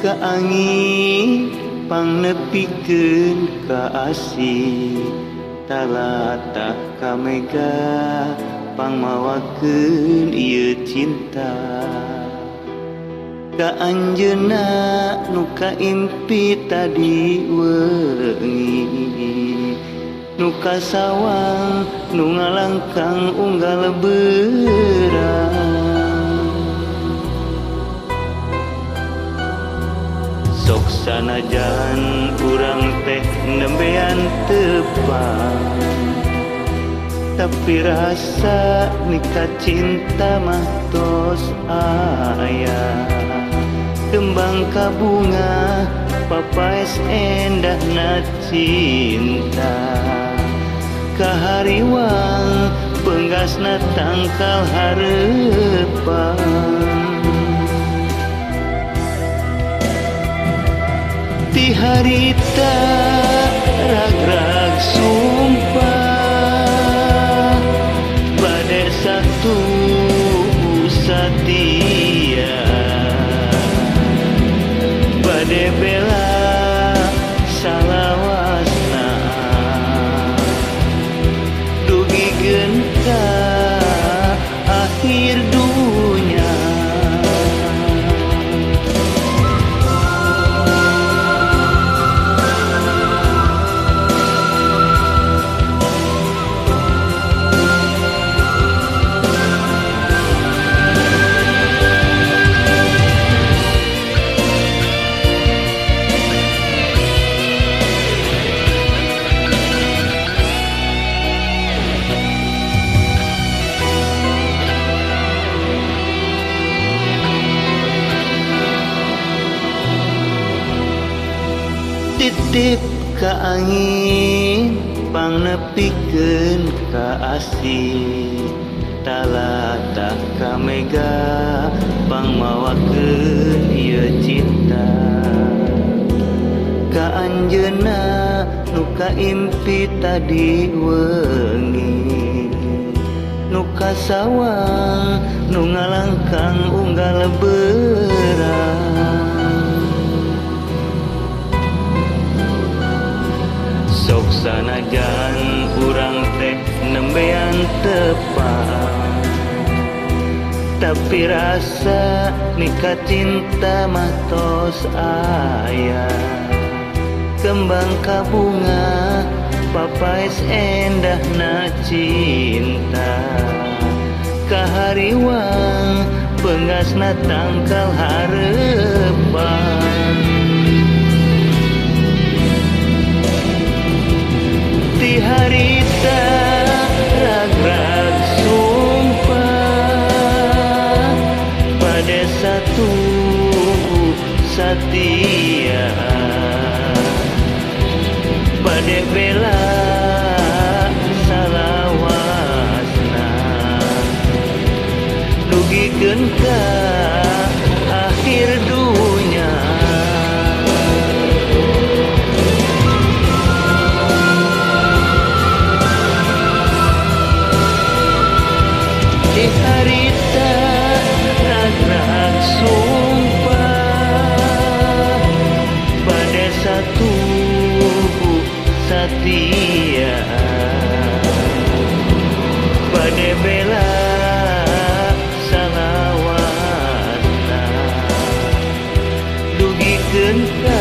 ka angin pangnepikeun ka asih talatah ka mega pangmawakeun ieu cinta ka anjeunna nu kaimpi tadi weungi nu kasawang nu ngalangkang unggal beurang. Sok sanajan urang teh nembean tepang, tapi rasa nikah cinta mah tos aya. Kembang kabunga papaes endahna cinta, kahariwang penggasna tangkal harepan. Ti harita rag-rag sumpah bade satu satia, bade bela salawasna dugikeun ka akhir dunya. Titip ka angin pangnepikeun ka asih talatah ka mega pangmawakeun ieu cinta ka anjeunna nu kaimpi tadi weungi nu kasawang nu ngalangkang unggal beurang. Sok sanajan urang teh nembean tepang, tapi rasa nikah cinta mah tos aya. Kembang kabunga papaes endahna cinta, kahariwang penggasna tangkal harepan. Ti harita rag-rag sumpah pada satu satia, bade bela salawasna dugikeun ka akhir dunya. Di harita rag-rag sumpah pada satu satia, bade bela salawasna dugikeun ka